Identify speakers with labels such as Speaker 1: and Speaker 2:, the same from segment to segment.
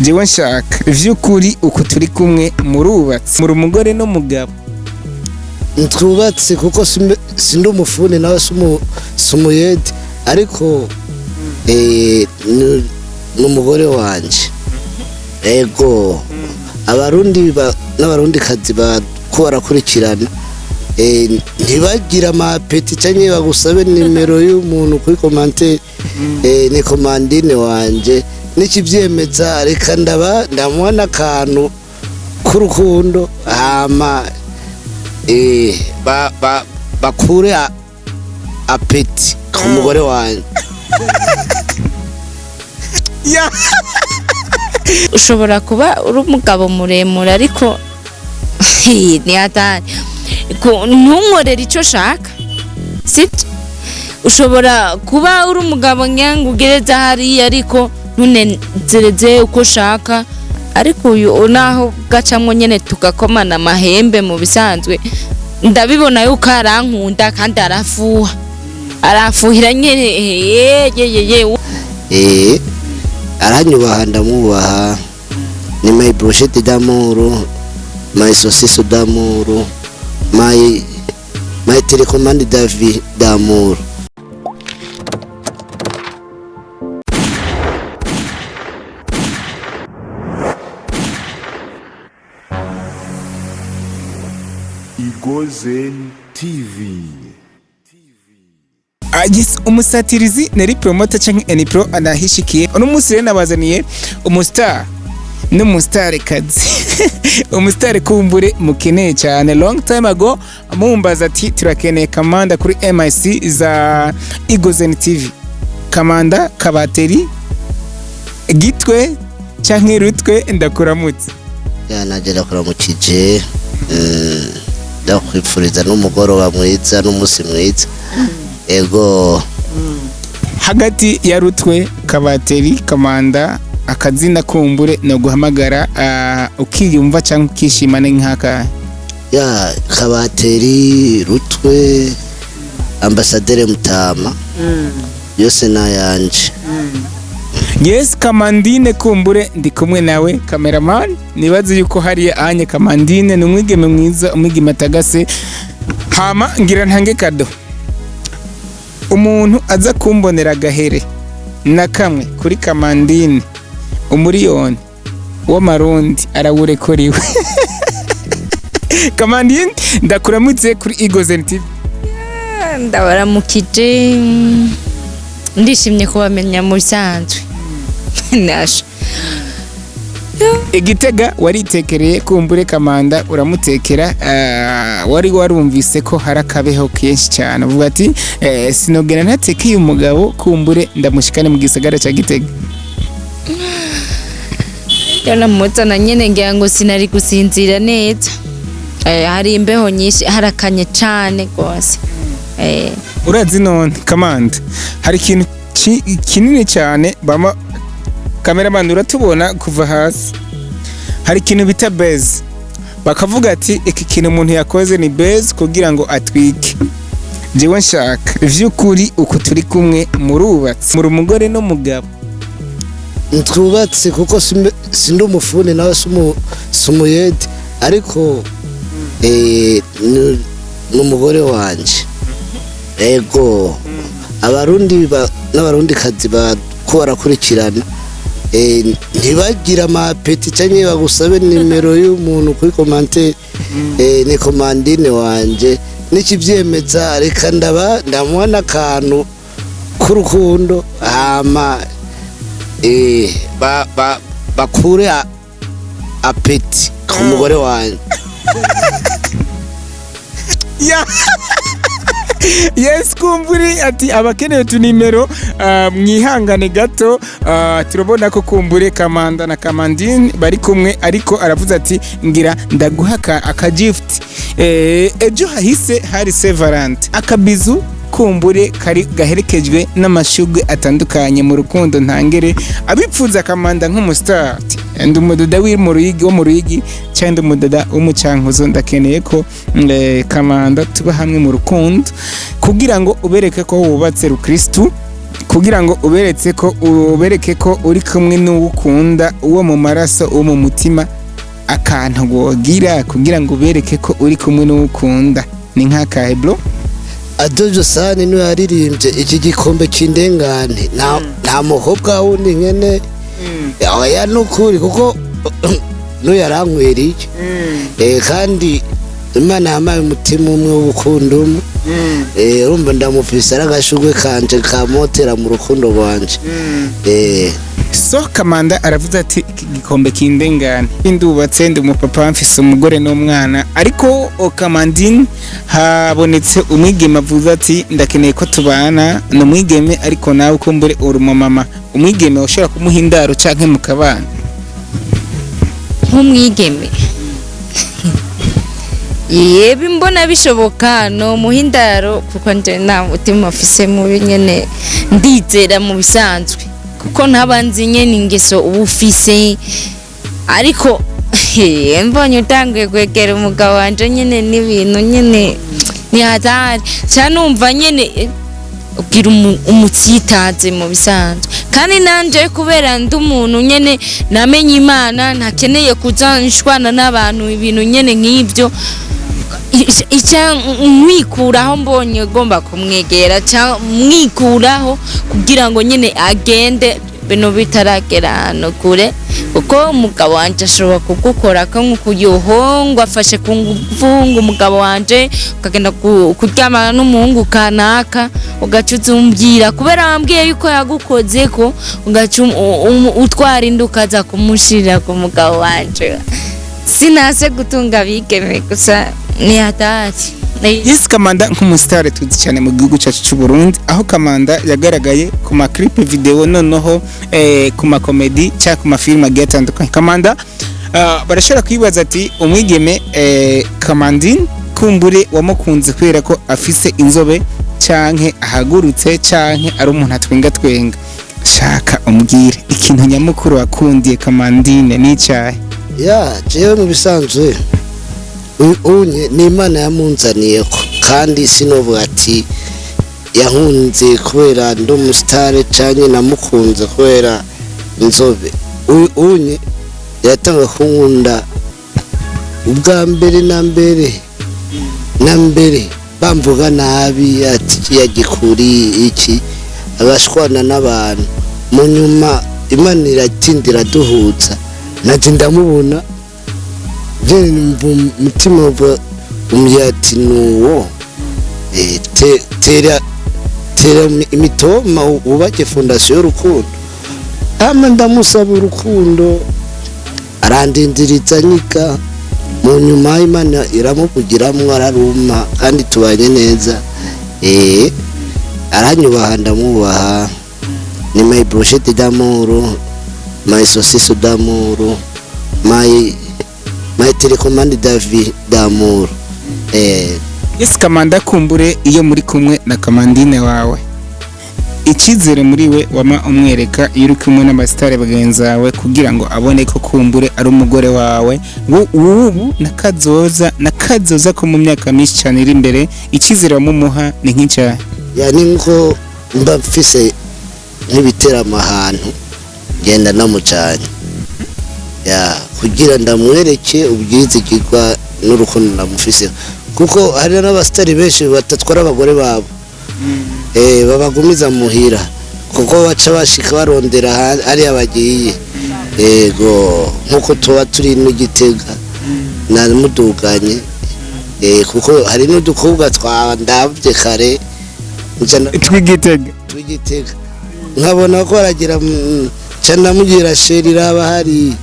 Speaker 1: Jewe nshaka vy'ukuri uku turi kumwe murubatse, muri umugore n'umugabo?
Speaker 2: Ntitwubatse kuko sindi umufundi, nawe si umuyede, ariko ni umugore wanje. Ego, Abarundi n'Abarundikazi ko barakurikirana, ntibagire ama appétit cyangwa bagusabe nimero y'umuntu kuri commentaire. Ni Komandine wanje, n'ikivyemeza reka ndaba ndamuha n'akantu k'urukundo, hama bakure appétit ku mugore wanje.
Speaker 1: Ya.
Speaker 3: Ushobora kuba uri umugabo muremure, ariko ni hatari. Ntunkorere icyo ushaka, sibyo? Ushobora kuba uri umugabo nyange ugereza hariya, ariko ntunezereze uko ushaka. Ariko uyu naho gacamwo nyene tugakomana amahembe, mu bisanzwe ndabibona yuko arankunda kandi arafuha, arafuhira nyene yeyeye.
Speaker 2: Aranyubaha, ndamwubaha. Ni my brochette d'amour, my saucisse d'amour, my télécommande d'avis d'amour.
Speaker 4: Igozen TV.
Speaker 1: Agis umusatirizi nari promoter canke Enipro anahishikiye. Uno munsi rero nabazaniye umustar n'umustarekazi, umustar kumbure mukeneye cyane. Long time ago mumbaza ati turakeneye Kamanda kuri MIC za Igozen TV. Kamanda Kabateri Gitwe canke Rutwe, ndakuramutse.
Speaker 2: Ya, nanjye ndakuramukije. Ndakwifuriza n'umugoroba mwiza n'umunsi mwiza. Ego.
Speaker 1: Hagati ya Rutwe, Kabateri, Kamanda, akazina kumbure no guhamagara ukiyumva cyangwa ukishima ni nk'akahe?
Speaker 2: Ya, Kabateri, Rutwe, Ambasadere Mutama, yose n'ayanje.
Speaker 1: Yes, Kamandine kumbure ndi kumwe nawe cameraman, nibaze yuko hariya anye Kamandine ni umwigeme mwiza, umwigeme atagase. Hama ngira ntange cadeau, umuntu aza kumbonera agahere na kamwe kuri Kamandine, 1 miliyoni w'amarundi arawurekuriwe. Kamandine, ndakuramutse kuri Igozen TV.
Speaker 3: Ndabaramukije, ndishimye kubamenya mu bisanzwe nasha.
Speaker 1: Igitega waritekereye kumbure, Kamanda uramutekera. Wari warumvise ko hari akabeho kenshi cyane, uvuga ati sinogera ntatekeye umugabo, kumbure ndamushikane mu gisagara cya Gitega.
Speaker 3: Namuzana nyene ngira ngo sinari gusinzira neza. Hari imbeho nyinshi, harakanye cane gose.
Speaker 1: Urazi none Kamanda, hari ikintu kinini cyane bama cameraman uratubona kuva hasi, hari ikintu bita buzz, bakavuga ati iki kintu umuntu yakoze ni buzz kugira ngo atwike. Jewe nshaka vy'ukuri uku turi kumwe murubatse, muri umugore n'umugabo?
Speaker 2: Ntitwubatse kuko sindi umufundi, nawe si umuyede, ariko ni umugore wanje. Ego, Abarundi n'Abarundikazi ko barakurikirana, ntibagire ama appétit cyangwa bagusabe nimero y'umuntu kuri commentaire. Ni Komandine wanje, n'ikivyemeza reka ndaba ndamuha n'akantu k'urukundo, hama bakure appétit ku mugore wanje.
Speaker 1: Ya. Yes, kumburi ati abakeneye utunimero mwihangane gato. Turabona ko kumbure Kamanda na Kamandine bari kumwe, ariko aravuze ati ngira ndaguha aka gift. Ejo hahise hari Saint Valentin, akabizu kumbure kari gaherekejwe n'amashugwe atandukanye mu rukundo ntangere. Abipfuza Kamanda nk'umustar, ndi umudoda w'i mu Ruyigi, wo mu Ruyigi, cyangwa ndi umudoda wo mu Cankuzo, ndakeneye ko Kamanda tuba hamwe mu rukundo kugira ngo ubereke ko wubatse rukristu. Kugira ngo uberetse ko ubereke ko uri kumwe n'uwo ukunda, uwo mu maraso, uwo mu mutima, akantu wogira kugira ngo ubereke ko uri kumwe n'uwo ukunda ni nk'akahe, bro?
Speaker 2: Adojo Sani niwe yaririmbye iki gikombe cy'indengane. Nta mukobwa wundi nkene, oya, nukuri, kuko n'uyarankwiriye. Kandi Imana yampaye umutima umwe w'urukundo umwe. Urumva ndamufise, ari agashugwe kanje kamotera mu rukundo rwanje.
Speaker 1: So Kamanda aravuze ati iki gikombe kindengane, ndubatse, ndi umupapa, mfise umugore n'umwana, ariko o Kamandine habonetse umwigeme avuze ati ndakeneye ko tubana. Ni umwigeme, ariko nawe kumbure uri umumama, umwigeme ushobora kumuha indaro canke mukabana?
Speaker 3: Nk'umwigeme, yebe, mbona bishoboka no muhindaro, kuko nje nta mutima afise mubi nyene, ndizera mu bisanzwe, kuko ntaba nzi nyene ingeso uba ufise. Ariko mbonye utanguye kwegera umugabo wanje nyene n'ibintu nyene ni hatari ca numva nyene ubwira umutsitaze mu bisanzwe. Kandi nanje kubera ndi umuntu nyene namenye Imana, ntakeneye kuza nshwana n'abantu, ibintu nyene nk'ibyo ica mwikuraho. Mbonye ugomba kumwegera, ca mwikuraho kugira ngo nyene agende bino bitaragera ahantu kure, kuko umugabo wanje ashobora kugukora ko nk'ukuyoho ngo afashe ku nguvu, ngo umugabo wanje ukagenda kuryamana n'umuhungu kanaka, ugaca uzumbwira kubera wambwiye yuko yagukoze ko ugaca utwara inda ukaza kumushirira ku mugabo wanje. Sinase gutunga abigeme gusa, ni hatari.
Speaker 1: Yes, Kamanda nk'umusitari tuzi cyane mu gihugu cyacu cy'u Burundi, aho Kamanda yagaragaye ku ma clip video, noneho ku ma comedy cyangwa ku mafilime agiye atandukanye. Kamanda, barashobora kwibaza ati umwigeme Kamandine kumbure wamukunze kubera ko afise inzobe, canke ahagurutse, canke ari umuntu atwenga twenga. Shaka umbwire ikintu nyamukuru wakundiye Kamandine n'icyahe?
Speaker 2: Ya, jewe mu bisanzwe unye ni Imana yamunzaniyeko, kandi sinovuga ati yankunze kubera ndi umusitare canke namukunze kubera inzobe. Unye yatanga kunkunda ubwa mbere na mbere na mbere bamvuga nabi ati yagikuri iki, agashwana n'abantu. Mu nyuma Imana iratinda iraduhuza, naje ndamubona, je numva umutima uva umbwira ati nuwo. Tera tera imitoma wubake fondation y'urukundo. Hama ndamusaba urukundo, arandindiriza nyika. Mu nyuma Imana iramuvugiramwo, araruma, kandi tubanye neza. Aranyubaha, ndamwubaha. Ni my brochette d'amour, my saucisse d'amour, my télécommande d'avis d'amour.
Speaker 1: Yes, Kamanda, kumbure iyo muri kumwe na Kamandine wawe, icyizere muri we wama umwereka iyo uri kumwe n'abasitari bagenzi bawe, kugira ngo abone ko kumbure ari umugore wawe ubu na kazoza ko mu myaka myinshi cyane iri imbere, icyizere wamumuha ni nk'icyahe?
Speaker 2: Ya, ni nko mba mfise nk'ibiteramo ahantu ngenda namucanye, ya, kugira ndamwereke ubwizigirwa n'urukundo ndamufise, kuko hari n'abasitari benshi batatwara abagore babo, babagumiza muhira, kuko baca bashika barondera hariya bagiye. Yego, nkuko tuba turi n'Igitega namuduganye, kuko hari n'udukobwa twandavye kare nca
Speaker 1: Tw'Igitega.
Speaker 2: Tw'Igitega, nkabona ko aragira nca ndamugira chéri, raba hari.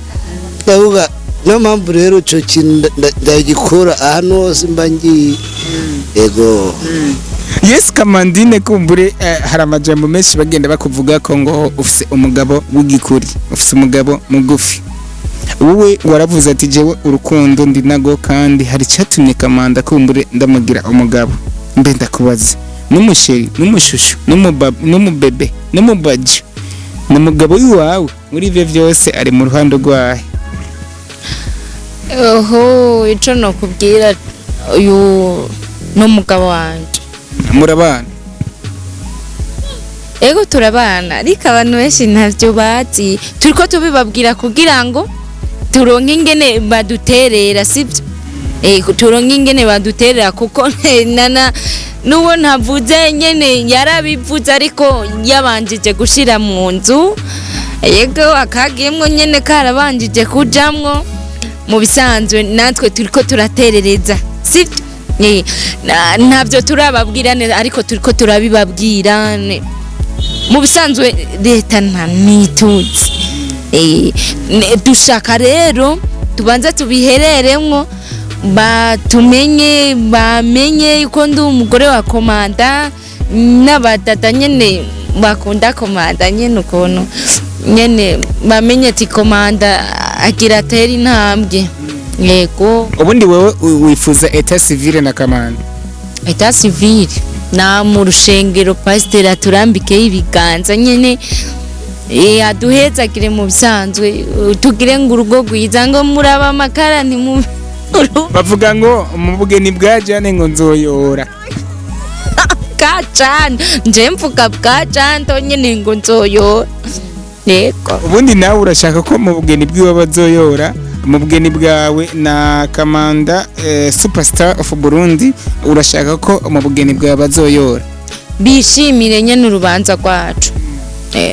Speaker 2: Ndavuga niyo mpamvu rero ico kintu ndagikora ahantu hose mba ngiye. Yego.
Speaker 1: Yes, Kamandine, kumbure hari amajambo menshi bagenda bakuvuga ko ngo ufise umugabo w'igikuri, ufise umugabo mugufi. Wowe waravuze ati jewe urukundo ndi nago, kandi hari icyatumye Kamanda kumbure ndamugira umugabo. Mbe ndakubaza, n'umuchéri, n'umuchouchou, n'umubébé, n'umubaji, ni umugabo w'iwawe, muri ivyo vyose ari mu ruhando rwahe?
Speaker 3: Oho, ico nokubwira, uyu ni umugabo wanje.
Speaker 1: Murabana?
Speaker 3: Ego turabana, ariko abantu benshi ntavyo bazi. Turiko tubibabwira kugira ngo turonke ingene baduterera, sibyo? Turonke ingene baduterera, kuko nana n'uwo ntavuze nyene yarabivuze, ariko yabanjije gushira mu nzu. Yego, akagiyemwo nyene karabanjije kujamwo. Mu bisanzwe natwe turiko turaterereza, sibyo? Ntabyo turababwira neza, ariko turiko turabibabwira. Mu bisanzwe leta nta ntituzi. Dushaka rero tubanze tubihereremwo, batumenye, bamenye yuko ndi umugore wa komanda, n'abadada nyene bakunda komanda nyene, ukuntu nyene bamenye ati komanda agira atera intambwe. Yego.
Speaker 1: Ubundi wewe wifuza état civil na kamanda?
Speaker 3: État civil na mu rushengero, pasiteri aturambikeho ibiganza nyene, aduhezagire. Mu bisanzwe tugire ngo urugo rwiza, ngo muraba amakara ntimu
Speaker 1: Bavuga ngo mu bugeni bwa Jane ngo nzoyora.
Speaker 3: Bwa Jane, nje mvuga bwa Jane nyene, ngo nzoyora, yego.
Speaker 1: Ubundi nawe urashaka ko mu bugeni bwiwe bazoyora, mu bugeni bwawe na kamanda, superstar of Burundi, urashaka ko mu bugeni bwawe bazoyora?
Speaker 3: Bishimire nyene urubanza rwacu.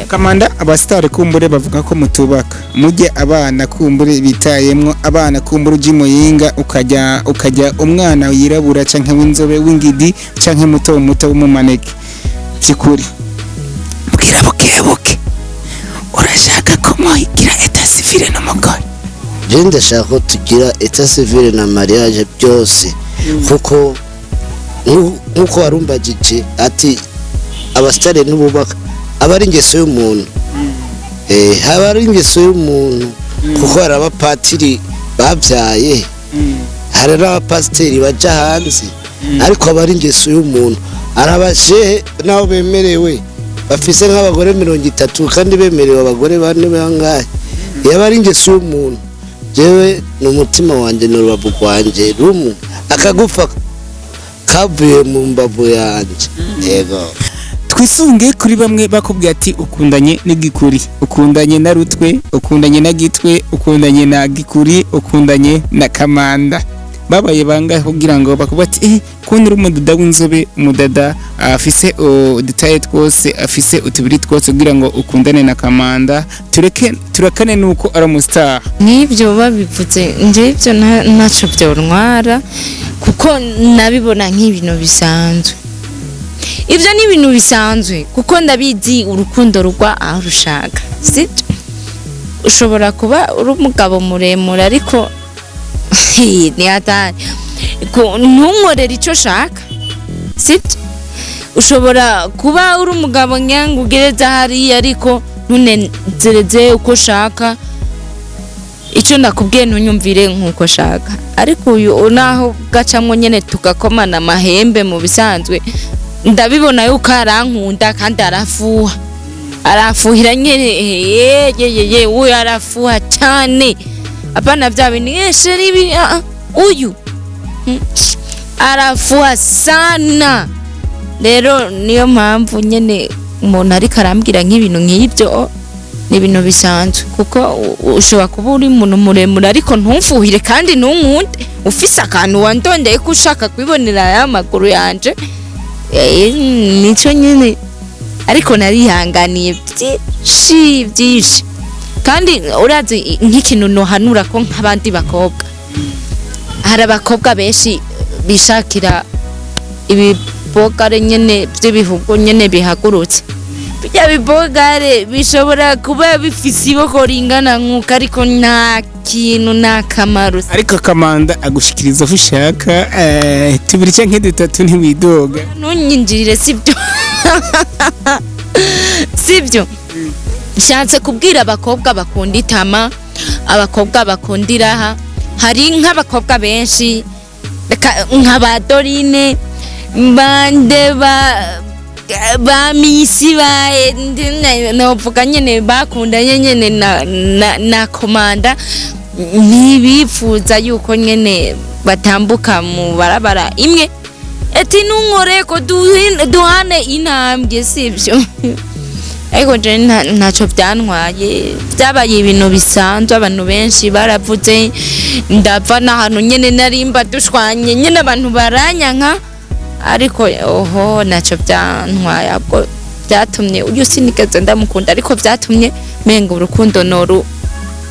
Speaker 1: Kamanda, abasitari kumbure bavuga ko mutubaka mujye abana, kumbure bitayemwo abana, kumbure ujya imuyinga ukajya umwana yirabura canke w'inzobe, w'ingidi canke muto muto w'umumaneke. By'ukuri bwira buke buke, urashaka ko muhigira état civil n'umugore?
Speaker 2: Je ndashaka ko tugira état civil na mariage byose, kuko nk'uko warumbagije ati abasitari n'ububaka, aba ari ingeso y'umuntu. Haba ari ingeso y'umuntu, kuko hari abapatiri babyaye, hari n'abapasiteri baja hanze, ariko aba ari ingeso y'umuntu. Hari abashehe nabo bemerewe bafise nk'abagore 30 kandi bemerewe abagore bane bangahe. Yaba ari ingeso y'umuntu. Jewe ni umutima wanjye, ni urubavu rwanjye rumwe, akagufa kavuye mu mbavu yanjye, yego.
Speaker 1: Twisunge kuri bamwe bakubwiye ati ukundanye n'igikuri, ukundanye na rutwe, ukundanye na gitwe, ukundanye na gikuri, ukundanye na kamanda. Babaye bangahe kugira ngo bakuvuga ati kundi uri umudada w'inzobe, umudada afise udutaye twose, afise utubiri twose, kugira ngo ukundane na kamanda? Tureke turakane nuko ari umustar.
Speaker 3: Nk'ibyo babivuze, njye ibyo ntaco byontwara, kuko nabibona nk'ibintu bisanzwe. Ibyo ni ibintu bisanzwe, kuko ndabizi urukundo rugwa aho rushaka, sibyo? Ushobora kuba uri umugabo muremure, ariko ni hatari. Ntunkorere icyo ushaka, sibyo? Ushobora kuba uri umugabo nyango ugereza hariya, ariko ntunezereze uko ushaka. Icyo ndakubwiye ntunyumvire nk'uko ushaka. Ariko uyu naho gacamwo nyene tugakomana amahembe, mu bisanzwe ndabibona yuko arankunda kandi arafuha, arafuhira nyene. Ye, uyu arafuha cyane, apana bya bintu chéri ibi. Ah, ah, uyu arafuha sana. Rero niyo mpamvu nyene umuntu ariko arambwira nk'ibintu nk'ibyo, ni ibintu bisanzwe, kuko ushobora kuba uri umuntu muremure ariko ntumfuhire kandi ntunkunde, ufise akantu wandondeye ko ushaka kwibonera aya maguru yanje. Nico nyene, ariko narihanganiye byinshi byinshi. Kandi urazi nk'ikintu nohanura ko nk'abandi bakobwa, hari abakobwa benshi bishakira ibibogare nyene by'ibihugu nyene bihagurutse. Bijya bibogare bishobora kuba bifise iboko ringana nk'uko, ariko nta kintu, nta kamaro.
Speaker 1: Ariko kamanda agushikiriza aho ushaka, tubiri canke dutatu, ntiwidoga.
Speaker 3: Ntunyinjirire, sibyo? Sibyo nshatse kubwira. Abakobwa bakunda itama, abakobwa bakunda iraha, hari nk'abakobwa benshi, reka nka ba Dorine, bande, ba misi, ba novuga nyene bakundanye nyene na komanda, ntibifuza yuko nyene batambuka mu barabara imwe, ati ntunkoreko, duhane intambwe, sibyo? Ariko je ntaco byantwaye, byabaye ibintu bisanzwe. Abantu benshi baravuze, ndava n'ahantu nyene narimba dushwanye nyene, abantu baranyanka, ariko oho, ntacyo byantwaye. Ahubwo byatumye uyu sinigeze ndamukunda, ariko byatumye menga urukundo noru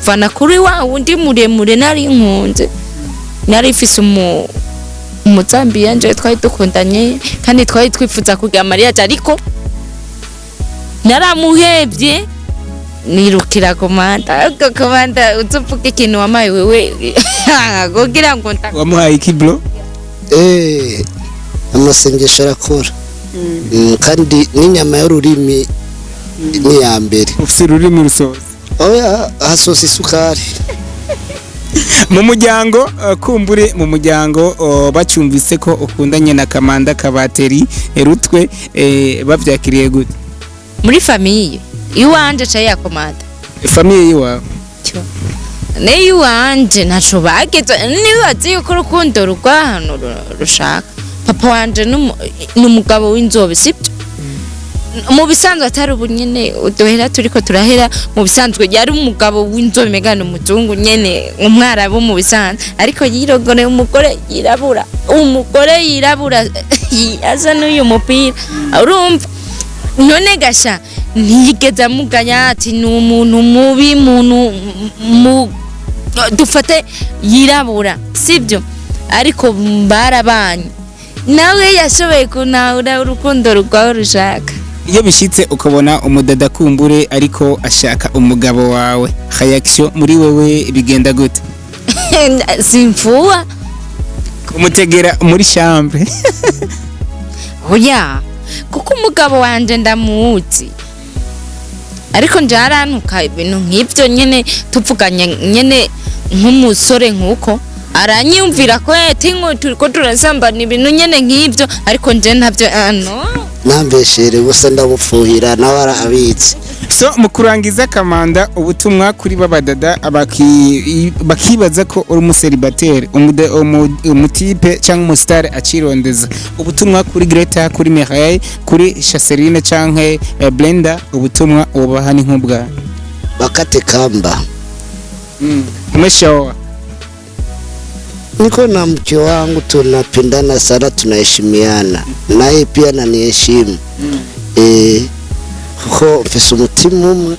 Speaker 3: vana kuri wa wundi muremure nari nkunze. Nari mfise umuzambiya nje twari dukundanye kandi twari twifuza kugira mariage, ariko naramuhevye nirukira komanda. Ariko komanda, uzovuga ikintu wamaye wewe kugira ngo
Speaker 1: Wamuhaye iki, bro?
Speaker 2: Amasengesho arakora. Kandi n'inyama y'ururimi ni iya mbere.
Speaker 1: Ufise ururimi rusoza?
Speaker 2: Oya, hasosa isukari.
Speaker 1: Mu muryango, kumbure mu muryango, bacyumvise ko ukundanye na Kamanda Kabateri, Rutwe, bavyakiriye gute?
Speaker 3: Muri famille iwanje ca ya komanda?
Speaker 1: Famille yiwawe.
Speaker 3: Cyo n'iyiwanje ntaco bageze. Nibaze yuko urukundo rugwa ahantu rushaka. Papa wanje ni umugabo w'inzobe, sibyo? Mu bisanzwe atari ubu nyene uduhera turiko turahera. Mu bisanzwe yari umugabo w'inzobe, megana umuzungu nyene, umwarabu mu bisanzwe, ariko yirogoreye umugore yirabura, umugore yirabura asa n'uyu mupira, urumva? None gasha ntiyigeze amuganya ati ni umuntu mubi, muntu mu dufate yirabura, sibyo? Ariko barabanye, nawe yashoboye kunahura urukundo rwawe rushaka.
Speaker 1: Iyo bishitse ukabona umudada kumbure ariko ashaka umugabo wawe, reaction muri wewe bigenda gute?
Speaker 3: Simfuwa.
Speaker 1: Kumutegera muri chambre?
Speaker 3: Oya, kuko umugabo wanje ndamuzi, ariko nje arantuka ibintu nk'ibyo nyene, tuvuganye nyene nk'umusore nk'uko aranyiyumvira ko tingo turiko turasambana, ibintu nyene nk'ibyo, ariko nje ntabyo, no.
Speaker 2: Nambeshere gusa, ndamupfuhira, nawe arabizi.
Speaker 1: So mu kurangiza, Kamanda, ubutumwa kuri babadada bakibaza ko uri umuseribateri, umutipe cyangwa umusitari acirondeza, ubutumwa kuri Greta, kuri Mireille, kuri Chaceline cyangwa Blenda, ubutumwa ubaha ni nk'ubwa?
Speaker 2: Bakate kamba.
Speaker 1: Umeshaoa?
Speaker 2: Niko na mke wangu, tunapendana sana, tunaheshimiana, naye pia ananiheshimu. Kuko mfise umutima umwe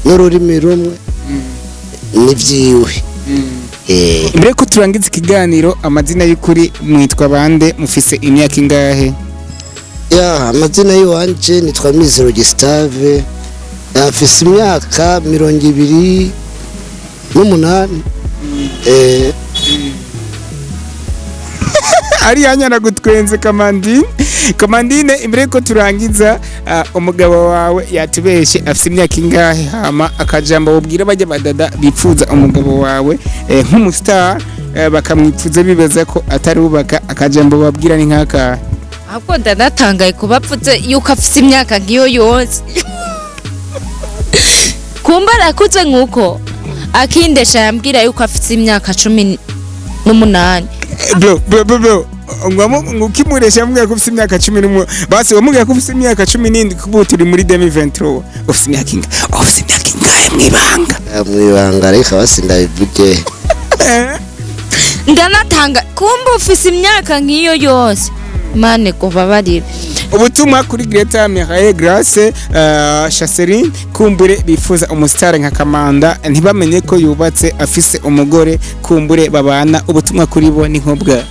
Speaker 2: n'ururimi rumwe n'ivyiwe.
Speaker 1: Mbere ko turangiza ikiganiro, amazina y'ukuri mwitwa bande, mufise imyaka ingahe?
Speaker 2: Ya, amazina y'iwanje nitwa Mizero Gustave, mfise imyaka 28.
Speaker 1: Ari yanyana gutwenze. Kamandine, Kamandine, imbere ko turangiza, umugabo wawe yatubeshe, afise imyaka ingahe? Hama akajambo ubwira bajya badada bipfuza umugabo wawe, nk'umustar, bakamwipfuza bibaza ko atarubaka, akajambo babwira ni nk'akahe?
Speaker 3: Ahubwo ndanatangaye kuba avuze yuko afise imyaka nk'iyo yose, kumba arakuze nk'uko akindesha. Yambwira yuko afise imyaka 18.
Speaker 1: Bro, bro, bro, bro, ukimuresha amubwira ko ufise imyaka 11, basi wamubwira ko ufise imyaka 17, kuko turi muri 2023. Ufise imyaka ingahe? Ufise imyaka ingahe mwibanga?
Speaker 2: Mwibanga reka basi ndabivuge.
Speaker 3: Ndanatanga kumba ufise imyaka nk'iyo yose, mane kubabarira.
Speaker 1: Ubutumwa kuri Greta, Mireille, Grace, Chaceline, kumbure bifuza umusitari nka Kamanda, ntibamenye ko yubatse, afise umugore, kumbure babana, ubutumwa kuri bo ni nk'ubwa?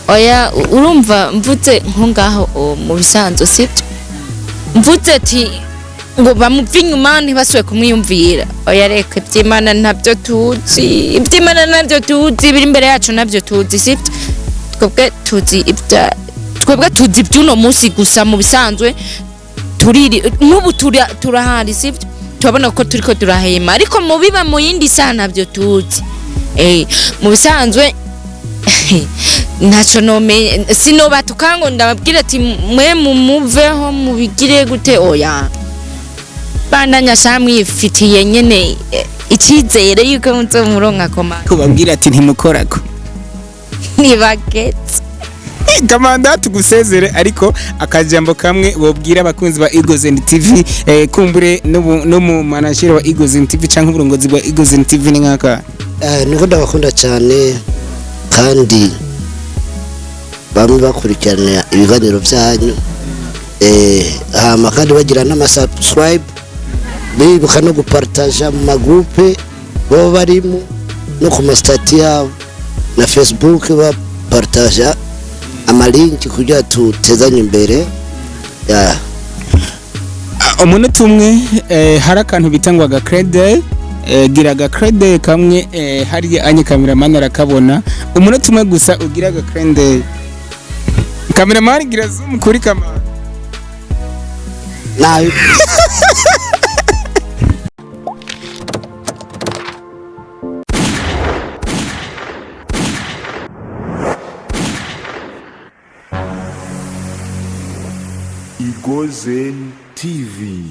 Speaker 3: Oya, urumva mvuze nko ngaho mu bisanzwe, sibyo? Mvuze ati ngo bamuve inyuma ntibasuye kumwiyumvira, oya reka, iby'Imana ntabyo tuzi, iby'Imana ntabyo tuzi, biri imbere yacu ntabyo tuzi, sibyo? Twebwe tuzi ibya twebwe, tuzi iby'uno munsi gusa. Mu bisanzwe turiri n'ubu turahari, sibyo? Turabona ko turiko turahema, ariko mu biba mu yindi saha ntabyo tuzi. Mu bisanzwe ntacyo nomenye, sinobatuka ngo ndababwira ati mwe mumuveho mubigire gute, oya. Bandanya sha, mwifitiye nyene icyizere yuko muzomuronka koma.
Speaker 1: Kubabwira ati ntimukorako?
Speaker 3: Ntibagetse.
Speaker 1: Kamanda, tugusezere, ariko akajambo kamwe bobwira abakunzi ba Eagles and TV, kumbure no mu manager wa Eagles and TV canke uburongozi bwa Eagles and TV ni nkaka.
Speaker 2: Niko ndabakunda cyane, kandi bamwe bakurikirana ibiganiro byanyu, hama kandi bagira n'amasubscribe, bibuka no gupartaja mu magroupe baba barimo no ku mastati yabo na Facebook, bapartaja amalinki kugira tutezanye imbere ya.
Speaker 1: Ah, umunota umwe, hari akantu bita ngo agacrede, gira agacrede kamwe, hariya anye cameraman arakabona. Umunota umwe gusa ugira agacrede. Cameraman, gira zoom kuri kamera.
Speaker 2: Nabi.
Speaker 4: Igozen TV.